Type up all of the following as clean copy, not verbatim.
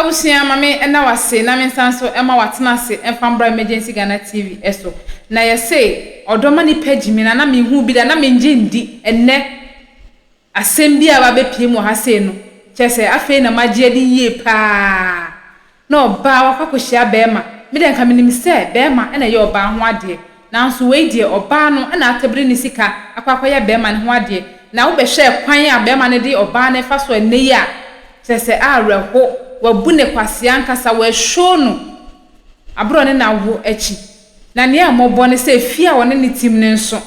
Abusua ma me nna wo ase na me nsan nso ma watena ase mfa mbra Emergency Ghana TV so. Na yɛse ɔdɔ ma nipa gyimi na na menhuu bi da na mengye ndi ɛnnɛ asɛm bi a aba abɛpue mu wɔ ha sei no kyerɛ sɛ afei na magye adi yie paa na ɔbaa wakɔ akɔhyia bɛɛma me deɛ nka menim sɛ bɛɛma na ɛyɛ ɔbaa ho adeɛ nanso wei deɛ ɔbaa no na atabiri ne sika akɔ akɔyɛ bɛɛma no ho adeɛ na wobɛhwɛ kwan a bɛɛma no de ɔbaa no fa so ɛnnɛ yi a kyerɛ sɛ awerɛho wabu ne kwasea ankasa wa show no aberɛ ɔne no awo akyi na nea ɛmmɔbɔ ne sɛ fie a ɔne no tim no nso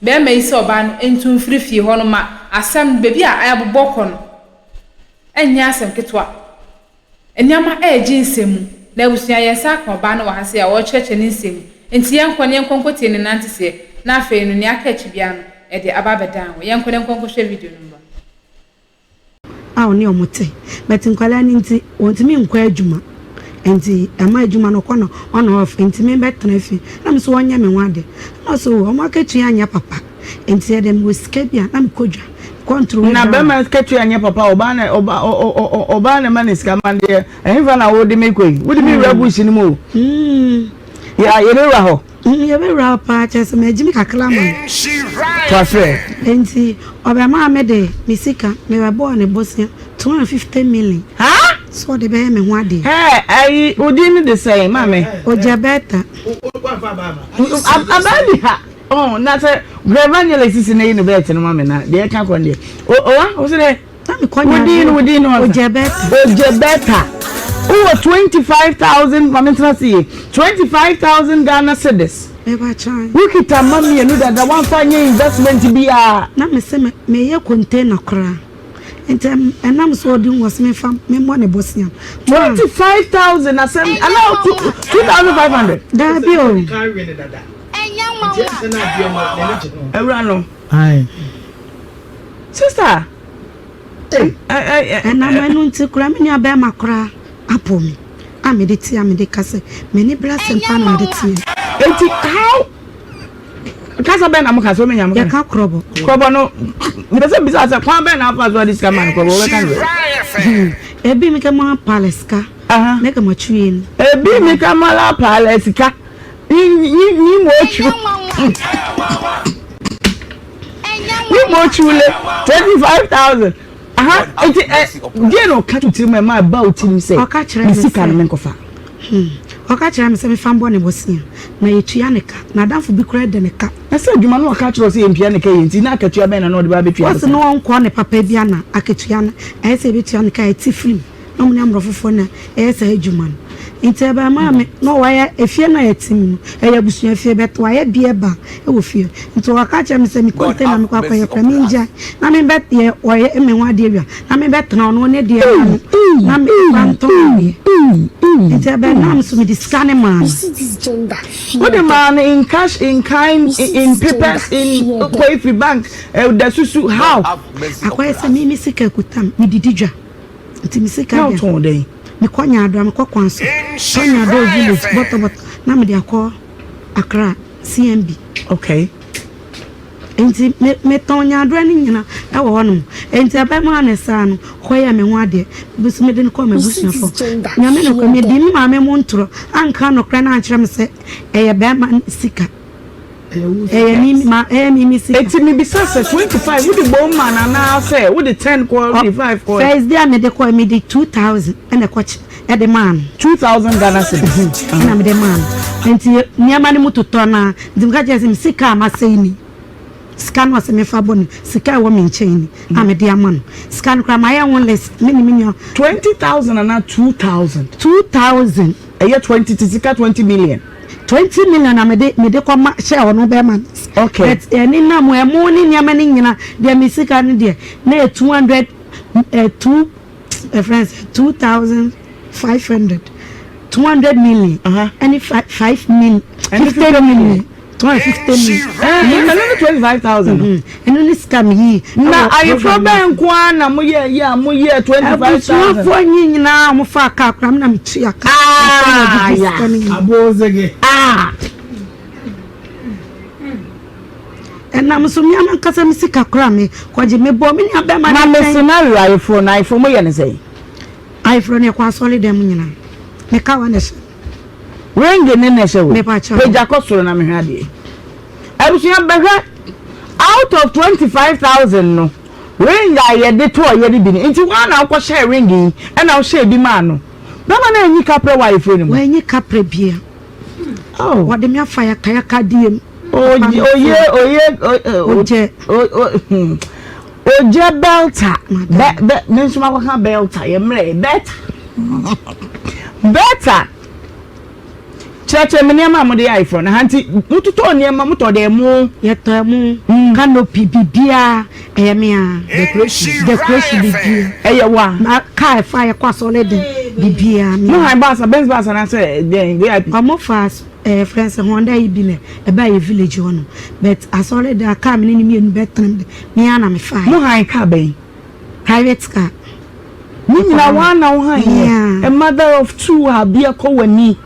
bɛɛma yi sɛ ɔbaa no ntu mfiri fie hɔ no ma asɛm no baabi a ɛbobɔ kɔ no ɛnyɛ asɛm ketewa. Nneɛma regye nsam na abusua yɛn nsa aka ɔbaa no wɔ ha sei a ɔrekyerɛkyerɛ ne nsɛm mu. Nti yɛnkɔ na yɛnkɔ nkɔtie ne nanteseɛ na afei no nea aka akyi biara no yɛde aba abɛdan wo. Yɛnkɔ na yɛnkɔ nkɔhwɛ video no mmra. A ɔne ɔmo te but nkwadaa no nti ɔntumi nkɔ adwuma nti ɛma adwuma no ɔkɔ no on off nti me bɛ tena fie na me nso ɔnyɛ me ho ade na ɔsɛ oo ɔmo akatua nyɛ papa nti ɛdɛ mewɔ sika bi a na mekɔ dwa Na bɛrima katua nyɛ papa ɔbaa na ɔba ɔbaa na ɛma ne sika ma deɛ ɛhefa na wode me kɔ yi wode me wura bush no mu o yɛ yɛbɛwura hɔ. Yɛbɛwura hɔ paa kyerɛ sɛ magye me kakra ma no. To aseɛ. Nti ɔbɛmaa me de me sika mebɛbɔɔ ne bosea 250 million. Haa. Sɛ ɔde bɛyɛ me ho adeɛ. Hɛɛ ayi wo din no de sɛn maame. Ogyabɛta. Abaa bi ha. Oh, na sɛ hwɛ evangelist si na yi ne bɛɛte no ma me na deɛ ɛka kɔ deɛ. O owa, wo sɛ dɛ. Na me kɔ nya. Wodin no wodin no. Ogyebeta. Ogyebeta. Wowɔ 25,000 ma me ntena se yie. 25,000 Ghana cedis. Meba kyan. Wokita mma mmienu dada wamfa nyɛ investment biara. Na me se me meyɛ container koraa. Nti ɛnam so ɔde hu ɔse memfa memmɔ ne bosea. 25,000 asɛm ana 2,500. Daabi o. Awura no. Sister. Ɛnam ɛno nti koraa me nua bɛrima koraa apo me a mede te a mede ka sɛ m'ani bere asɛm paa na mede teɛ. Eti how kasa bɛn na mo ka sɛ ɔmenya mo ka. Yɛka korɔbɔ. Korɔbɔ no mepɛ sɛ bisa sɛ kwan bɛn na afa so ɔde sika ma no korɔbɔ wɔbɛka no sɛ. Ebi mi ka ma paale sika. Ne ka ma twie ni. Ebi mi ka ma la paale sika. Ni mo twu. Ni mo twu le 25,000. Aha eti ɛ deɛ na ɔka to tirim ɛma ɛba o tirim sɛ ne sika no menkɔfa. Ɔka kyerɛ me sɛ mefa mbɔ ne bosea na yɛtua ne ka. N'adamfo bi koraa da ne ka. Na sɛ adwuma no ɔka kyerɛ wo sɛ yɛntua ne ka yɛ nti na akatua bɛn na na ɔde ba abɛtua bosea? Ɔse na ɔnkɔ ne papa bi ana akatua no ɛyɛ sɛ yɛbɛtua ne ka ɛte firim. Na ɔmo ne amborɔfofoɔ na ɛyɛ saa adwuma no. Nti ɛbɛmaa me na wayɛ efie no a yɛte mu no ɛyɛ abusua fie but wayɛ beer bar ɛwɔ fie nti ɔka kyerɛ me sɛ me container mekɔ akɔyɛ koraa mengyae na me bɛ yɛ ɔyɛ me ho adeɛ wie a na me bɛ tena ɔno ne deɛ no ano na me fa ntɔn adeɛ nti ɛbɛnam so mede sika ne maa no. Wode maa no in cash, in kind, in papers, in kɔ efiri bank, ɛda susu how? Akɔyɛ sɛ me me sika kuta me medidi dwa. Nti me sika deɛ. Na wotɔn dɛn? Mekɔ Nyaadoa, mekɔ kwan so. Tɔ Nyaadoa village bɔtɔ bɔtɔ na mede akɔ Accra CMB. Okay. Nti me metɔn Nyaadoa no nyina ɛwɔ hɔ nom. Nti ɛbɛmaa no saa no, kɔyɛɛ me ho adeɛ. Me nso mede no kɔɔ m'abusuafoɔ. Nyame nokorɛ, medii me maame mo ntorɔ anka nokorɛ no ankyerɛ me sɛ ɛyɛ bɛɛma no sika. Ɛyɛ me ma ɛyɛ me me sika. Eti mi bisa sɛ 25 wode bom ma no anaa sɛ wode 10 kɔ wode 5 kɔ. First day a mede kɔɛ mede 2000 ɛna ɛkɔ kye ɛde maa no. 2000 Ghana cedis. Ɛna mede maa no nti nneɛma no mu totɔ naa nti meka kyerɛ sɛ me sika a masɛe ni sika no ɔsɛ mefa bɔ no sika a ɛwɔ me nkyɛn ni a mede ama no sika no koraa mayɛ ho list me ne me nua. 20,000 anaa 2000. 2000. Ɛyɛ 20 te sika 20 million. 20 million na mede mede kɔ ma hyɛ ɔno bɛrima no. Okay. But ɛne nam ɛmo ne nneɛma no nyina deɛ me sika no deɛ na yɛ 200 eh, two ɛfrɛ sɛ 2500 200 million ɛne 5 million 50 million 250 million. Ɛno ne 25,000 no. Ɛno ne sika me yii. Na ayeforɔ bɛn nko ara na mo yɛ yɛ a mo yɛ 25,000. Abusuafoɔ nyi nyinaa mo fa kaa koraa me na me tua ka. Ah ya. Abozege. Ah. Ɛnam so me ankasa me sika koraa me kɔgye me bɔ me nua bɛma ne. Na me scenario ayeforɔ no ayeforɔ mo yɛ ne sɛn. Ayeforɔ no yɛkɔ asɔre dɛm nyinaa. Me kawa na ɛhyɛ me. Ring ne na ɛhyɛ wo? Mepa kyɛw. Pagya kɔ soro na mehwɛ adeɛ. Abusua bɛhwɛ out of 25,000 no ring a yɛde tɔɔ yɛ no bi ni. Nti woa na wokɔ hyɛɛ ring yi ɛna wohyɛɛ bi maa no. Bɛma no anyi kaprɛ wɔ ayeforɔ no mu? Wanyi kaprɛ bia. Oh. Wɔde me afa yakayaka adeɛ mu. Oye oye oye oye. Oye. Ogya belta bɛ bɛ me nso makɔka belta yɛ mmerɛ bɛta bɛta kyerɛkyerɛ me nneɛma a mode yɛ ayeforɔ no ha nti mototɔ nneɛma motɔ deɛ mo yɛtɔ ɛmo mm. canopy biribiara ɛyɛ me a decoration decoration biribiara ɛyɛ wa na kaa ɛfa yɛkɔ asɔre den biribiara mo han baasa benz baasa na sɛ deɛn vip ɔmo fa Ɛyɛ frɛ sɛ Honda yi bi na ɛbaa yɛ village hɔ nom but asɔre da car me ne ne mmienu bɛ tenam de me ara na me faeɛ. Mo han car bɛn? Private car. Ne nyinaa woa na wo han yɛ? A mother of two a bi akɔ w'ani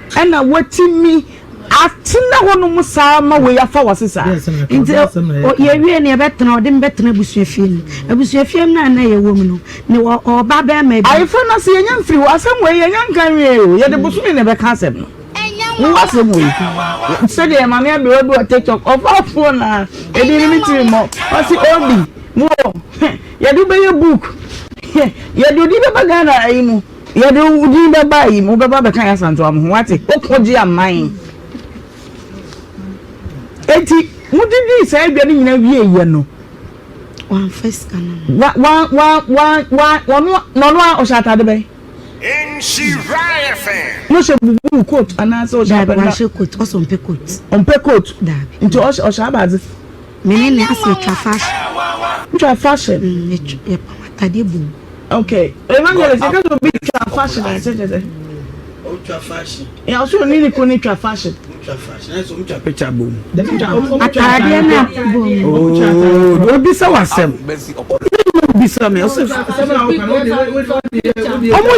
ɛna watumi atena hɔ nom saa ma wei afa w'ase saa. Nti yɛwie no yɛbɛtena ɔde me bɛtena abusuafie no abusuafie no a na yɛwɔ mu no me wɔ ɔba bɛrima bi. Ayeforo no ase yɛnya mfiri hɔ asɛm wei yɛnya nka nwie o yɛde bosome na ɛbɛka asɛm no. Wo asɛm wei sɛdeɛ maame aberewa bi wɔ tiktok ɔfa phone a ɛdi ne me tiri mmɔ ɔsi obi mo yɛde wobɛyɛ book yɛde odi bɛba Ghana ayi mu yɛde odi bɛba ayi mu wobɛba bɛka yɛ asantewa mo ho wate woko gye aman eti modidi saa adwa no nyina wie yɛ no wamfa sika no wa wa wa wa wa ɔno na ɔno a ɔhyɛ atade bɛn Nhyira FM. No hyɛ bubu coat anaasɛ ɔhyɛ Daabi abɛnda. wanhyɛ coat ɔsɛ ɔmpɛ coat. Ɔmpɛ coat. Daabi. Nti ɔhyɛ ɔhyɛ abadze. Me ne ne asɛ twa fashion. Twa fashion. Mm, yɛ pam atadeɛ bom. Okay. Evangelist, yɛ kasa obi twa fashion a ɛkyɛ kyɛ sɛ. Ɔtwa fashion. Yɛ ɔsɛ ɔne ne kunu twa fashion. Ɔtwa fashion. Ɛsɛ ɔmo twa picture bom. Ataadeɛ no a bom. Oh, obi sɛ wasɛm. Bisa me ɔsɛ ɔmo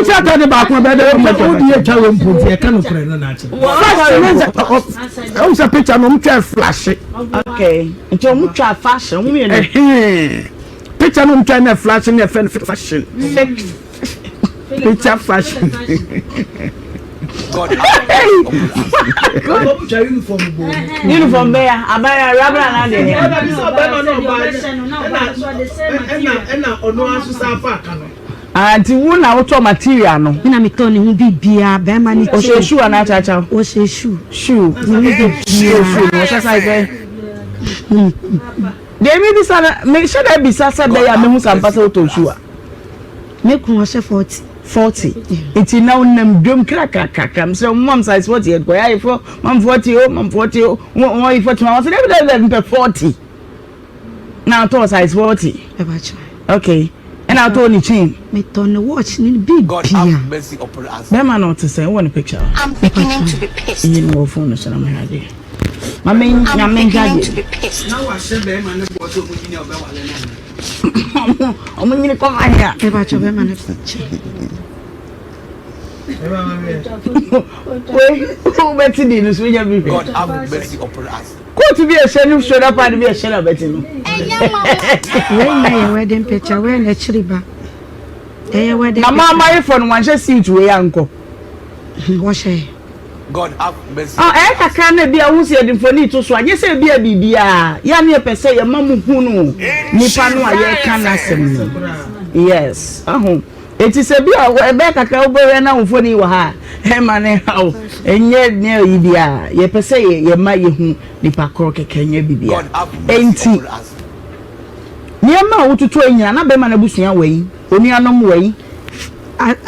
nkyɛ atade baako ɛbɛyɛ dɛ ɔmo twa wodi yɛ twa wɔ mpo nti ɛka no korɛ no na akyerɛ. Fashion ne sɛ ɔmo sɛ picture no ɔmo twa flash. Okay, nti ɔmo twa fashion ɔmo yɛ no. Picture no ɔmo twa na flash ne ɛfɛ no fashion. Picture fashion. Uniform bɛyɛ abaya rabra na deɛ yɛ. Nti wo na wotɔ material no. Me na metɔ ne ho biribiara bɛrima ne kyɛ. Ɔhyɛ shoe anaa kyakya? Ɔhyɛ shoe. Shoe. Ne ho biribiara. Shoe shoe no ɔhyɛ size bɛn? Deɛ mi bisa na mi hyɛ dɛ bisa sɛ bɛyɛ a mehu sampa sɛ wotɔ shoe a. Me kunu ɔhyɛ 40. 40 nti na wonam dwam krakrakrakra mesrɛ wo mam size 40 yɛ kɔyɛ ayeforɔ mam 40 o mam 40 o wɔn yi 40 ma wɔn sɛ dɛbi dɛbi dɛbi mpɛ 40 na atɔ size 40 okay ɛna atɔ ne chain metɔ ne watch ne bi bia bɛrima na ɔte sɛ wɔ ne picture I'm beginning to be pissed. yi no wɔ phone no so na mehwɛ adeɛ ma me na menhwɛ adeɛ Na wahyɛ bɛrima ne bɔ sɛ ɔmo nyini a ɔbɛwale no anaa? Ɔmo nyini kɔ ma hia. Ɛba kyɛ bɛma no kyɛ. Wei wobɛte di no so wonya bi hwɛ. Coat bi ɛhyɛ no shoulder pad bi ɛhyɛ na bɛte no. Wei nyɛ yɛ wedding picture wei na akyiri ba. Ɛyɛ wedding. Na maa mayefo no wanhyɛ suit wei ankɔ. Wɔhyɛ. God have mercy. Ah, ɛyɛ kakra na ebia wohu sɛ yɛde mfoni to so a, nyɛ sɛ ebia biribiara. Yɛ a na yɛpɛ sɛ yɛma mo hunu nipa no a yɛreka n'asɛm no. Yes, aho. Eti sɛ bi a ɛbɛyɛ kakra wobɛhwɛ na wo mfoni wɔ ha a, ɛma ne haw. Ɛnyɛ nea oyi biara. Yɛpɛ sɛ yɛma yɛhu nipa korɔ kɛkɛ, nyɛ biribiara. Enti, nneɛma a wototɔ yi nyinaa, na bɛrima no abusua wɔ yi, onuanom wɔ yi.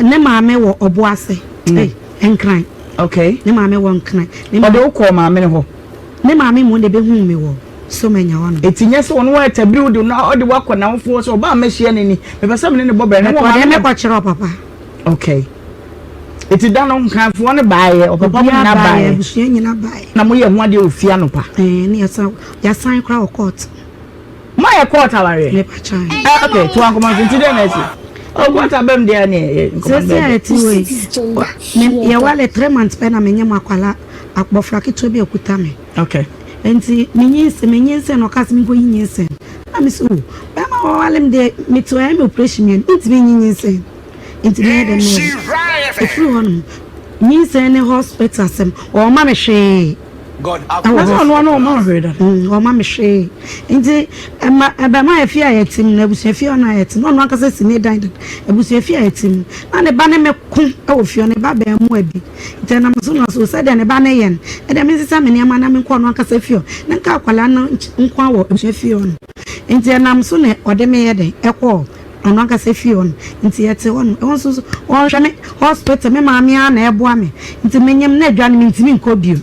Ne maame wɔ ɔbo ase. Mm. Nkran. Okay. Ne maame wɔ Nkran. Ne maame. Ɔde wo kɔɔ maame no hɔ? Ne maame mmom na ebehuu me wɔ Somanya hɔ nom. Eti nyɛ sɛ ɔno ara tabiri wo de na ɔde wo akɔ n'awofoɔ hɔ sɛ ɔbaa mɛhyia no ni, mepɛ sɛ me ne no bɔ bra. Ne wɔ maame no. Ɔde me kɔkyerɛ ɔpapa. Okay. Eti da no Nkranfoɔ no baeɛ, ɔpapa mo nyinaa baeɛ. Abusua nyinaa baeɛ. Na moyɛ ho adeɛ wɔ fie anɔpa. Ɛɛ ne yɛsan yɛsan koraa wɔ court. Mo ayɛ court awareɛ? Mepa kyɛw. Eh, okay, to ankoma nso nti dɛn na ɛsi? Oh, court abam deɛ ne yɛ nkɔmɔ Sɛsɛ a ɛte wei, me yɛwale 3 months pɛ na menye mo akwala abɔfra ketewa bi akuta me. Okay. Nti menyinsɛn menyinsɛn na ɔka sɛ menkɔyi nyinsɛn. Na me sɛ o, bɛrima wɔwale me deɛ mete ɔyɛ me operation mmienu, mentumi nyi nyinsɛn. Nti mɛyɛ dɛn mɛwo? Ɛfiri hɔ nom, nyinsɛn ne hospital asɛm, wɔmma me hwee. Ɛwɔ hɔ. Ɔno ano ɔma hwee da. Ɔma me hwee. Nti ɛma ɛbɛma efie a yɛte mu no, abusua fie ɔno a yɛte mu, ɔno ankasa si ne dan dada. Abusua fie a yɛte mu, na ne ba ne me ko wɔ fie hɔ, ne ba bɛɛmoa bi. Nti ɛnam so na so sɛdeɛ ne ba no yɛ no, ɛdeɛ mensesa me nneɛma na menkɔ ɔno ankasa fie hɔ, na nka akwadaa no nko ara wɔ abusua fie hɔ no. Nti ɛnam so na ɔde me yɛ dɛn ɛkɔɔ ɔno ankasa fie hɔ no. Nti yɛte hɔ no, ɛhɔ nso so ɔnhwɛ me hospital, me maame ara na ɛboa me. Nti menyem na adwa no mentumi nkɔ bio.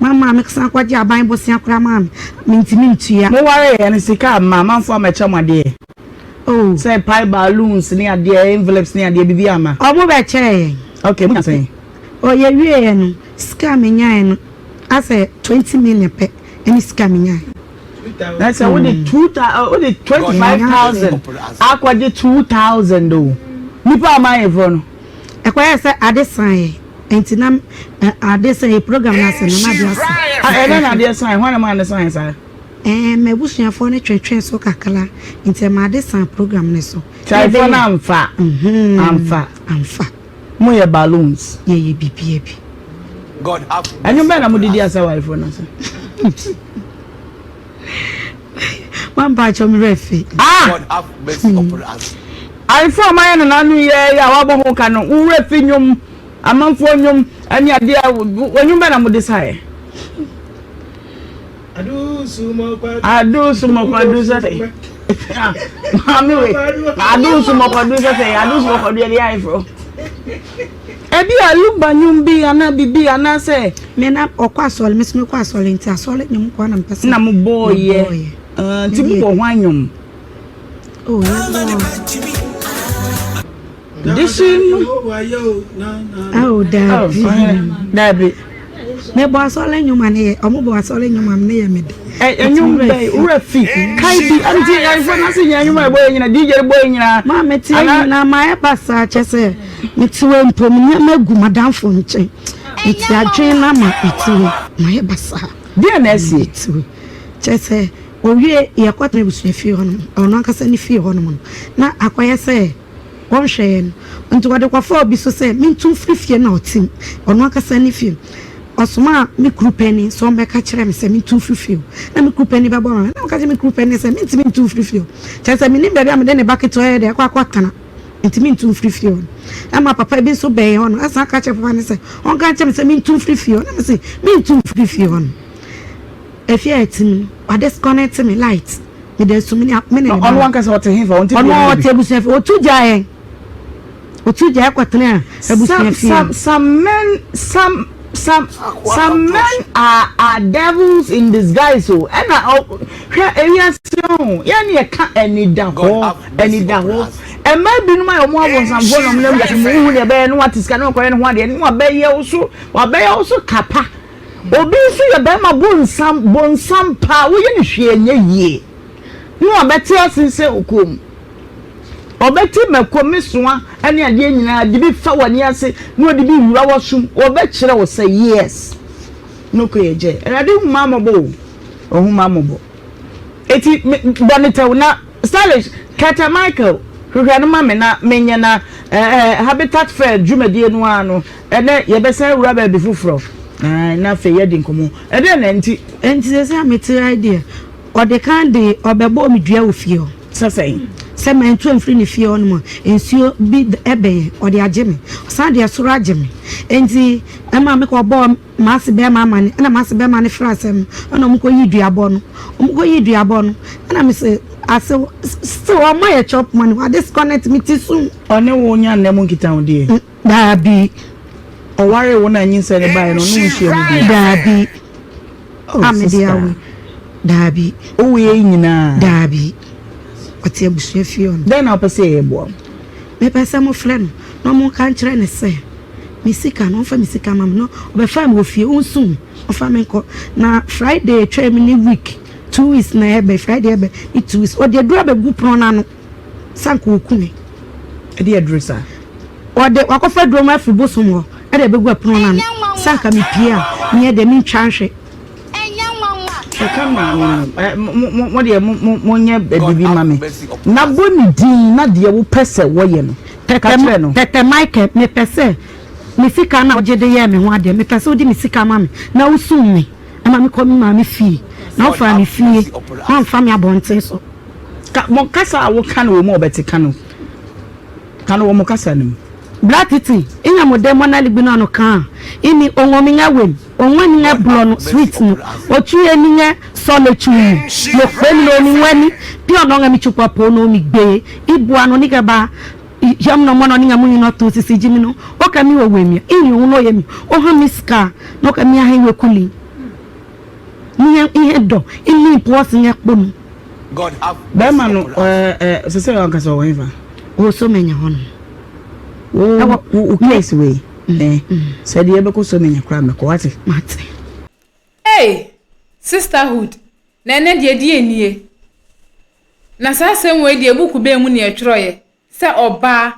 Ma maame san kɔgye aban bosea koraa maa me, mentumi ntua. Mo wareeɛ no sika amma amanfoɔ ammɛkyɛ mo adeɛ? Oh. Sɛ pie balloons ne adeɛ, envelopes ne adeɛ, biribi amma? Ɔmo bɛkyɛɛ yɛn. Okay, mo nya sɛn? Oh, yɛwieɛ no, sika a menyaeɛ no, asɛ 20 million pɛ ɛne sika a menyaeɛ. Na sɛ wode two thou wode 25,000 akɔgye 2,000 o, nipa a ɔma ayeforɔ no. Ɛkɔyɛɛ sɛ ade saeɛ, nti na ade saeɛ, program no ase no na ade asa. Ah, ɛdɛn na adeɛ saeɛ? Hwan na maa no saeɛ saa? Ɛɛ, m'abusuafoɔ no twetwee so kakra, nti ɛmaa ade saa program no so. Kyaifoɔ no amfa? Amfa. Amfa. Moyɛ balloons? Yɛyɛ biribiara bi. Ɛnwom bɛn na mode di asa wɔ ayeforɔ no ase? Mampakyɛ me werɛ fi. Ah! Ayeforɔ a mayɛ no n'ano yɛ yɛ a wabɔ ho ka no, wo werɛ fi nnwom, amanfoɔ nnwom, ɛne adeɛ a, nnwom bɛn na mode saeɛ? Adu sumɔkwadu sɛsɛ. Maame we. Adu sumɔkwadu sɛsɛ. Adu sumɔkwadu yɛ de ayeforo. Ebi a lumba nwom bi anaa bibi anaasɛ. Me na ɔkɔ asɔre me so mekɔ asɔre nti asɔre nwom nko na mepɛ sɛ. Na mo bɔɔ yɛ. Nti mo bɔ hwan nwom? Oh yɛ bɔ. Disi mu. Oh, daabi. Daabi. Mebɔ asɔre nnwom a ne yɛ, ɔmo bɔ asɔre nnwom a ne yɛ me de. Nnwom bɛn, wura fi, kae bi, ɛno ti ayefo no ase nyina nnwom a ɛbɔ yɛ nyina, DJ bɔ yɛ nyina. Maa me te nyina, ma yɛ basaa kyɛ sɛ, me te wɔ mpo, me nneɛma gu madamfo nkyɛn. Me te adwene na ma me te wɔ, ma yɛ basaa. Deɛ na ɛsi? Me te wɔ, kyɛ sɛ, owie yɛkɔ tena abusua fie hɔ nom, ɔno ankasa ne fie hɔ nom no, na akɔyɛ sɛ. Wɔhwɛeɛ no, nti wɔde kɔfaa obi so sɛ mentu mfiri fie no a ɔte mu, ɔno ankasa ne fie. Ɔsomaa me kuru panin sɛ ɔmmɛka kyerɛ me sɛ mentu mfiri fie hɔ. Na me kuru panin bɛbɔ me amanneɛ. Na meka kyerɛ me kuru panin sɛ mentumi ntu mfiri fie hɔ. Kyerɛ sɛ mennim baabi a mede ne ba ketewa yɛ dɛ akɔ akɔtena, nti mentu mfiri fie hɔ. Ɛma papa bi nso bɛn hɔ no, ɛsan ka kyerɛ papa no sɛ ɔnka nkyerɛ me sɛ mentu mfiri fie hɔ. Na mese mentu mfiri fie hɔ no. Efie a ɛte mu no, wɔadisconnect me light. Meda sum ne me ne ne ba. Ɔno ankasa ɔte hefa? Ɔnte fie no bi? Ɔno ɔte abusua fie. Ɔtu gyaa yɛn. Ɔtu gyaa kɔtena abusua fie. Some some men some some some men are are devils in disguise o. Ɛna hwɛ ewiase ho yɛn ne yɛka anidahɔ anidahɔ. Mmaa binom ayɛ wɔn abonsamfoɔ na wɔn nam wiase mu wohu deɛ ɛbɛyɛ no wate sika na wakɔyɛ ne ho adeɛ na wabɛyɛ wo so wabɛyɛ wo so kapa. Obi nso yɛ barima bonsam, bonsam paa, woyɛ no hwee nyɛ yie. Ne wabɛte asensɛn wo kɔn mu. Ɔbɛte mako, mesoa ne adeɛ nyinaa de bi fa w'ani ase na ɔde bi wura w'asom. Ɔbɛkyerɛ wo sɛ yes. No kɔ yɛ gyɛ. Awurade hu maa mmɔbɔ o. Ɔhu maa mmɔbɔ. Eti bɔ ne tɛw na Stylish, Kɛtɛ Michael, hwehwɛ no ma me na menyɛ na eh, Habitat Fair dwumadie no ara no, ɛnɛ yɛbɛsan awura baabi foforɔ na afei yɛadi nkɔmmɔ. Ɛdeɛn na nti? Enti seesei a mete ha yi deɛ, ɔde kan de ɔbɛbɔɔ me dua wɔ fie hɔ. Sɛ sɛn? Sɛ mantu amfiri ne fie hɔnom a, nsuo bi bɛn yɛn, ɔde agye me. Ɔsan de ɛsoro agye me. Enti ɛmaa mekɔbɔɔ M'ase bɛɛma amane, ɛna m'ase bɛɛma no frɛ asɛm no, ɛna ɔmo kɔ yi duabɔ no, ɔmo kɔ yi duabɔ no, ɛna me se ase still ɔmo ayɛ chop money, wa disconnect me ti sum. Ɔne wo nya nna mu nkitahodie? Daabi. Ɔwaree wo na nyinsɛn no baeɛ no, ɔne wo nhyia mu bio? Daabi. Oh, A mede sister. awo. Daabi. Wowoeɛ yi nyinaa? Daabi. Ɔte abusua fie hɔ no. Dɛn na wopɛ sɛ yɛyɛ boa wo? Mepɛ sɛ mofrɛ no na monka nkyerɛ no sɛ me sika no ɔmfa me sika ma me na ɔbɛfaa me wɔ fie ɔnsu me ɔmfa me nkɔ na Friday atwam ne week 2 weeks na ɛbɛ Friday ɛbɛ ne 2 weeks ɔde aduru abɛgu pono no ano sɛ anka ɔku me. Ɛde aduru saa? Ɔde wakɔfa aduro mu afiri bosom hɔ ɛde abɛgu ɛpono no ano sɛ anka mepie a menyɛ dɛ mentwa nhwe. Sɛ camera no no, mo mo mo deɛ mo mo monyɛ biribi ma me na bɔ ne din na deɛ wopɛ sɛ wɔyɛ no ka kyerɛ no. Tɛtɛ Michael, mepɛ sɛ me sika no a wogye de yɛɛ me ho adeɛ, mepɛ sɛ wode me sika ma me na wosum me ma mekɔ me maame fie na wofaa me fie, woamfa me abɔnten so. Ka mo kasa a woka no wɔ mu a wɔbɛte ka no. Ka no wɔ mo kasa no mu. Bla titi inya mo de mona ligbino ano kan ini ongo mi ŋɛ wem onwe ni ŋɛ blɔ no sweet no otu ye ni ŋɛ sɔ le tsu mi mo kpe mi no mi ŋwɛ ni piɔ nɔ ŋɛ mi tsu kpɔ po no mi gbe ibua no ni kɛ ba yam nɔ mɔ nɔ ni ŋɛ mu nyi nɔ tu sisi ji mi no o kɛ mi wo we mi ini ohun no ye mi o han mi ska no kɛ mi ahe we kuli ni ihe ihe dɔ ini puɔ si ŋɛ kpo no. Bɛrima no ɛɛ ɛɛ sese ankasa ɔwɔ hefa. Wɔ Somenya hɔ nom. Wo wo case wei ɛɛ sɛ deɛ ɛbɛkɔ Somenya koraa mɛkɔ wate. Mate. Ei! Sisterhood, na ɛnnɛ deɛ ɛdeɛn nie? Na saa asɛm wei deɛ buku bɛn mu na yɛtwerɛeɛ sɛ ɔbaa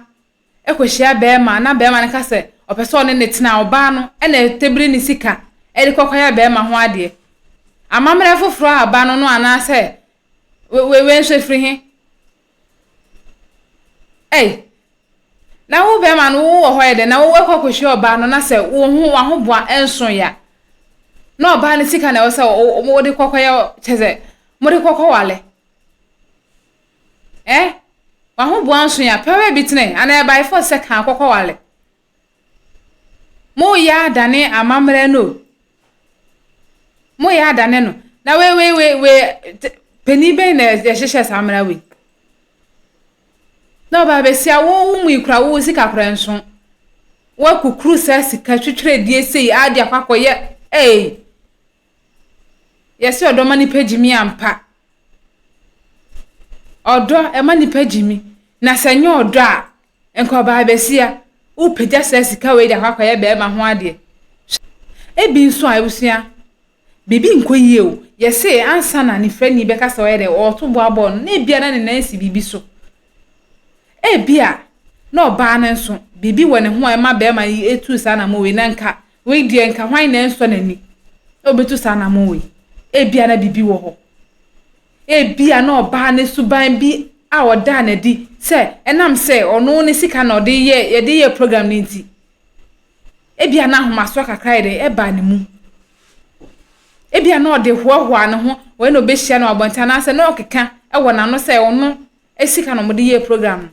kɔhyia barima na barima no ka sɛ ɔpɛ sɛ ɔne no tena a, ɔbaa no na ɛtɛbiri ne sika de kɔkɔyɛ barima ho adeɛ. Amammerɛ foforɔ a aba no no anaasɛ wei nso ɛfiri he? Ei, na wo barima no wowɔ hɔ yɛ dɛn na wokɔ akɔhyia ɔbaa no na sɛ wo ho w'ahoboa nso ya na ɔbaa no sika na ɛwɔ sɛ wode kɔkɔyɛ kyɛ sɛ mode kɔkɔwale. Eh? W'ahoboa nso ya pɛ baabi tena yi, anaa by force sɛ kaa kɔkɔ wale. Mo yɛ adane amammerɛ no o. Mo yɛ adane no. Na wei wei wei wei panin bɛn na yɛhyehyɛ saa mmara wei. Na ɔbaa bɛsia wo wo mu yi kora wo sika kora nso. Woakukuru saa sika twitwerɛdie sei ade akɔ akɔyɛ ei. Yɛse ɔdɔ ma nipa gyimi ampa. Ɔdɔ ɛma nipa gyimi. Na sɛ nyɛ ɔdɔ a, nka ɔbaa bɛsia, wopagya saa sika wei de akɔ akɔyɛ bɛrima ho adeɛ. Ebi nso a abusua, biribi nkɔ yie o. Yɛse ansa na nifrani bɛka sɛ ɔyɛ dɛ, ɔɔto boa bɔɔl no, na ebia na ne nan si biribi so. Ebia na ɔbaa no nso, biribi wɔ ne ho a ɛma bɛrima yi tu saa anammɔn wei, na nka wei deɛ nka hwan na ɛnsɔ n'ani na ɔbɛtu saa anammɔn wei. Ebia na biribi wɔ hɔ. Ebia na ɔbaa no suban bi a ɔdaa no adi sɛ ɛnam sɛ ɔno ne sika na ɔde yɛ yɛde yɛ program no nti, ebia na ahomasoɔ kakra yɛ dɛ ɛbaa ne mu. Ebia na ɔde hoahoa ne ho, wɔn na ɔbɛhyia no wɔ abɔnten anaasɛ na ɔkeka wɔ n'ano sɛ ɔno sika na wɔde yɛɛ program no.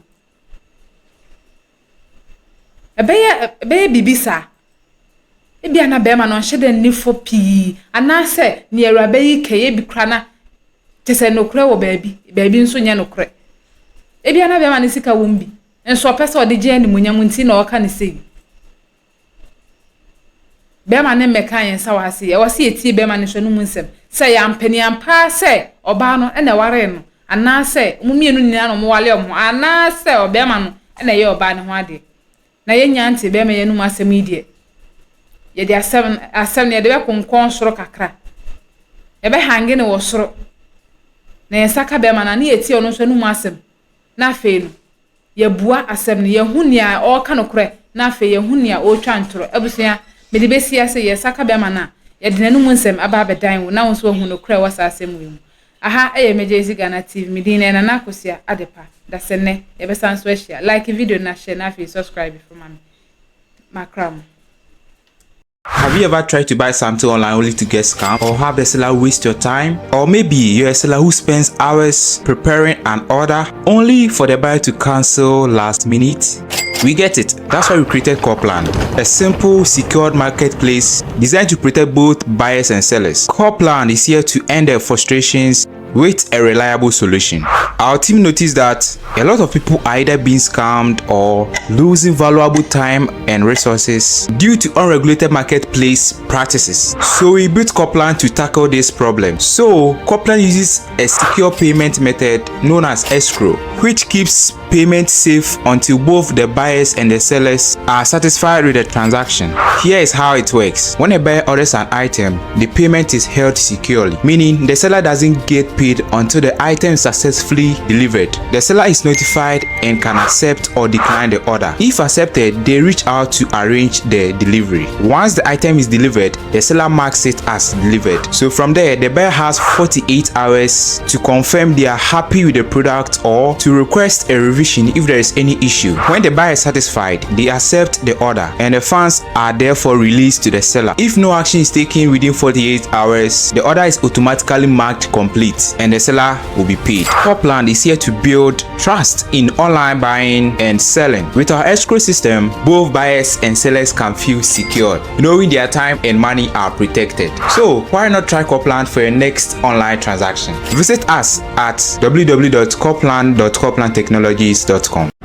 Ɛbɛyɛ ɛbɛyɛ biribi saa. Ebia na bɛrima no ɔnhyɛ da nni fɔ pii anaasɛ nea awuraba yi ka yi ebi koraa na kyɛ sɛ nokorɛ wɔ baabi, baabi nso nyɛ nokorɛ. Ebia na bɛrima no sika wɔ mu bi, nso ɔpɛ sɛ ɔde gye animuonyam nti na ɔreka no sei. Bɛrima no mmɛkaa yɛn nsa wɔ ha sei. Ɛwɔ sɛ yɛtie bɛrima no nso anom nsɛm. Sɛ ɛyɛ ampaniampa ara sɛ ɔbaa no na ɛwaree no, anaasɛ wɔn mmienu nyinaa na wɔwale wɔn ho, anaasɛ ɔbarima no na ɛyɛɛ ɔbaa no ho adeɛ. Na yɛnnya ntee bɛrima yi anom asɛm yi deɛ, yɛde asɛm no, asɛm no yɛde bɛkonkɔn soro kakra. Yɛbɛhange no wɔ soro. Na yɛn nsa ka bɛrima no a, na yɛtie ɔno nso anom asɛm. Na afei no, Yɛabua asɛm no, yɛahu nea ɔreka nokorɛ, na afei yɛahu nea ɔretwa ntorɔ. Abusua, mede bɛsi ase, yɛsa ka bɛrima no a, yɛde n'anom nsɛm aba abɛdan wo na wo nso woahu nokorɛ a ɛwɔ saa asɛm wei mu. Aha yɛ Emergency Ghana TV, me din ne Nana Akosua Adepa. Dasɛnnɛ, yɛbɛsan nso ahyia. Like video no na share na afei subscribe fo ma me. Makra mo. Have you ever tried to buy something online only to get scammed or have the seller waste your time? Or maybe you're a seller who spends hours preparing an order only for the buyer to cancel last minute? We get it. That's why we created Copland, a simple, secured marketplace designed to protect both buyers and sellers. Copland is here to end their frustrations with a reliable solution. Our team noticed that a lot of people are either being scammed or losing valuable time and resources due to unregulated marketplace practices. So we built Copland to tackle this problem. So Copland uses a secure payment method known as escrow, which keeps payment safe until both the buyers and the sellers are satisfied with the transaction. Here is how it works. When a buyer orders an item, the payment is held securely, meaning the seller doesn't get paid paid until the item is successfully delivered. The seller is notified and can accept or decline the order. If accepted, they reach out to arrange the delivery. Once the item is delivered, the seller marks it as delivered. So from there, the buyer has 48 hours to confirm they are happy with the product or to request a revision if there is any issue. When the buyer is satisfied, they accept the order and the funds are therefore released to the seller. If no action is taken within 48 hours, the order is automatically marked complete and the seller will be paid. Copland is here to build trust in online buying and selling. With our escrow system, both buyers and sellers can feel secured, knowing their time and money are protected. So why not try Copland for your next online transaction? Visit us at www.copland.coplandtechnologies.com.